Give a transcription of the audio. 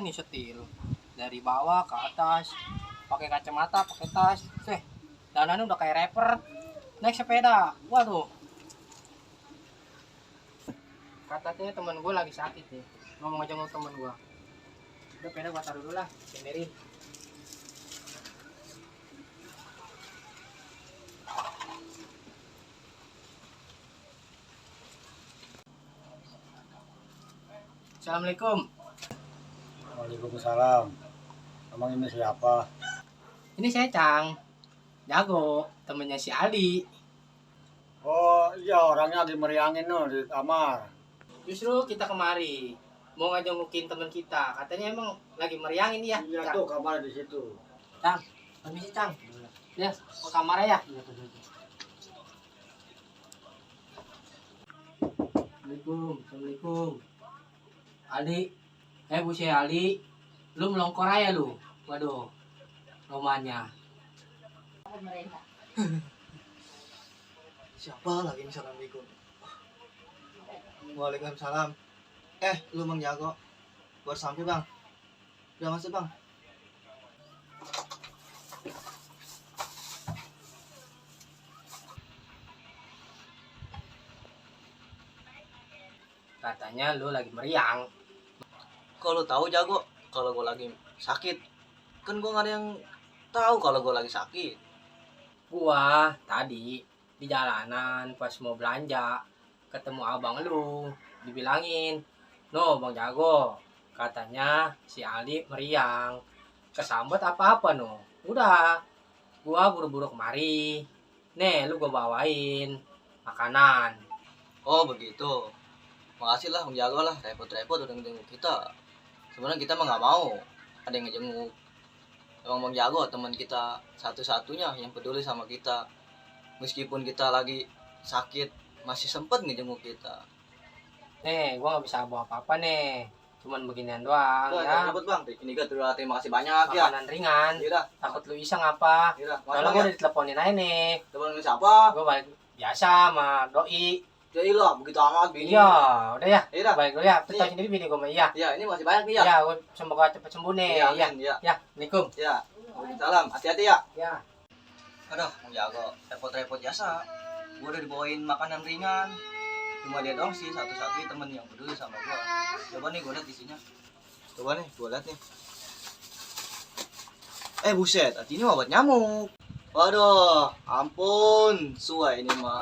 ini setil dari bawah ke atas, pakai kacamata, pakai tas, danannya udah kayak rapper, naik sepeda. Waduh, katanya temen gue lagi sakit nih, ngomong aja sama temen gue. Udah, sepeda gue taruh dulu lah, senderin. Assalamualaikum. Waalaikumsalam. Emang ini siapa? Ini saya Cang, Jago, temennya si Aldi. Oh iya, orangnya lagi meriangin no di kamar. Justru kita kemari mau ngajengukin temen kita, katanya emang lagi meriangin ya. Iya Cang. tuh kamar di situ. Cang, permisi Cang. Ya, ke kamar ya. Assalamualaikum. Aldi, Bu si Aldi, lu melongkor aja lu. Waduh, rumahnya. Siapa lagi nih? Assalamualaikum. Waalaikumsalam. Lu Bang Jago. Baru sampai Bang. Udah masuk Bang. Katanya lu lagi meriang. Kalau tahu Jago, kalau gue lagi sakit, kan gue gak ada yang tahu kalau gue lagi sakit. Gua tadi di jalanan pas mau belanja ketemu abang lu, dibilangin, "No, Bang Jago, katanya si Ali meriang. Kesambet apa-apa no." Udah, gua buru-buru kemari. Nih, lu gua bawain makanan. Oh begitu. Makasih lah Bang Jago lah, repot-repot udah ngejenguk kita. Sebenarnya kita mah gak mau ada yang ngejenguk. Emang Bang Jago teman kita satu-satunya yang peduli sama kita. Meskipun kita lagi sakit, masih sempet ngejenguk kita. Nih, gua nggak bisa bawa apa-apa nih. Cuman beginian doang ya. Cepet Bang, ini kan terima kasih banyak ya. Makanan ringan. Yaudah, Takut lu iseng apa? yaudah. Soalnya gua udah diteleponin aja nih. Temen siapa? Gua balik biasa sama doi. Jadi lah, begitu amat bini. Iya, udah ya. Yaudah. Baik dulu ya. Kita Nih. tahu sendiri bini gue mah iya. Ya, ini masih banyak nih ya. Iya, gue semoga cepet sembuh nih. Iya, Iya. amin, ya. Ya, Assalamualaikum. Ya. Waalaikumsalam. Hati-hati ya. Ya. Aduh, Bang Jago, repot-repot jasa. Gua udah dibawain makanan ringan. Cuma dia doang sih satu-satunya temen yang peduli sama gua. Coba nih gua lihat isinya. Coba nih, gua lihat nih. Buset, ini mah obat nyamuk. Waduh, ampun, suai ini mah.